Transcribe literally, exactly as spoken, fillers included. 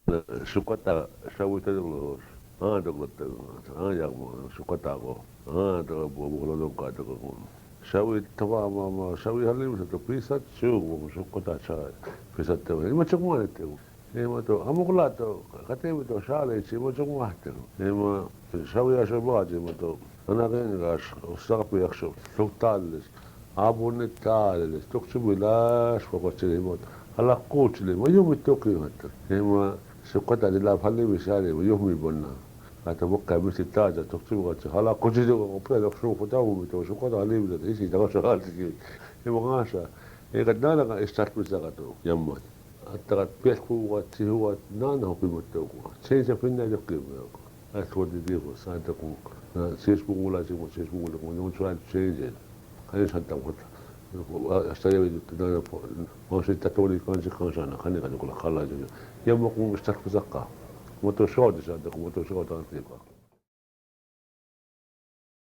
ܫܘܟܘܠܐ ܫܒܥܝ ܬܕܘܠ ܗܘ. ܐܗܐ ܬܕܘܠ ܬܕܘܠ، ܐܗܐ ܝܡܐ ܫܘܟܘܠܐ ܩܘ، ܐܗܐ ܬܕܘܠ ܒܘ ܒܘܠܘܢ ܩܐ ܬܕܘܠ ܩܘ. ܫܒܥܝ ܬܡܐ ܡܐ ܡܐ، ܫܒܥܝ ܗܠ ܡܣܬܘ ܦܝܣܐ ܫܘܟܘܠܐ، ܫܘܟܘܠܐ ܬܐ ܦܝܣܐ ܬܘ. ܝܡܐ ܟܘܟ ܡܐ ܬܘ. ܝܡܐ ܬܘ ܐܡܘܟ ܠܐ ܬܘ، ܩܬܝ ܡܝܬܘ ܫܠܝ ܟܝ ܡܐ ܟܘܟ ܡܐ ܬܘ. ܝܡܐ ܫܒܥܝ ܐܫܘܪ ܒܓܝ ܡܝܬܘ. ܐܢܐ ܓܢܝ ܓܫ، ܘܣܩܦܝ ܐܚܫܘ، ܬܘ ܬܠܠܣ، ܐܒܘܢ ܬܠܠܣ، ܬܘܟ ܟܘ ܒܝ ܠܐ ܫܘܦܐ ܟܘ ܟܠܝ ܡܘܬ. ܗܠܐ ܩܘ ܟܠܝ ܡܘܬ، ܝܘܡܝ ܬܘܟ ܝܘ ܗܬ. ܝܡܐ ܫܘܟܘܠܐ ܕܝܠܗ ܦܠܝ ܒܫܠܝ ܡܘܬ، ܝܘܡܝ ܒܢܐ. ܐܬܐ ܒܘܩܐ ܡܣܝ ܬܐ ܓܫ، ܬܘܟ ܟܘ ܒܝ ܓܫ، ܗܠܐ ܩܘ ܟܠܝ ܓܘ ܩܦܠܐ ܠܘܟ ܫܘܦܐ ܬܘ ܡܝܬܘ، ܫܘܟܘܠܐ ܗܠܝ ܒܝ ܙܐ، ܗܝ ܫܝ ܕܓܫ ܗܠ ܟܝ. ܝܡܐ ܓܫܐ، ܐܝ ܩܕ ܢܢܐ ܩܐ ܐܫܬܐ ܬܠܬܐ ܩܬܘ، ܝܡܐ. ܐܬܐ ܩܕ ܦܝܫ ܟܘ ܘܐ ܬܝ ܗܘܐ ܢܢܐ ܗܘ ܩܝܡܬܘ ܟܘ. ܟܝܢ ܫܦܝܢ ܢܐ ܕܘܟ ܩܝܡܐ ܟܘ. ܐܬ ܘܕܝ ܕܝ ܗܘ ܣܢܬܐ ܟܘ. ܢܐ ܫܝܫ ܒܘ ܡܘܠܐ ܙܝ ܡܘ، ܫܝܫ ܒܘ ܡܘܠܐ ܟܘ، ܝܘܡ ܬܘ ܐܢ ܟܝܢ ܙܝ. ܚܢܝ ܫܢܬܐ ܡܘܬ. ܐܫܬܐ ܝܗܒܝ ܕܘܬ ܢܢܐ ܦܘ، ܡܘ ܫܝ ܬܬܘܠܝ ܟܢܫܐ ܟܢܫܐ ܢܐ، ܚܢܝ ܩܐ ܕܘܟ ܠܐ ܚܠܐ ܙܝ. ܝܡܐ ܩܘܡ ܐܫܬܐ ܬܠܬܐ ܩܐ. ܡܘܬܒ ܫܘܕ ܫܢܬܐ ܟܘ، ܡܘܬܒ ܫܘܕ ܐܢ ܩܝܡܐ.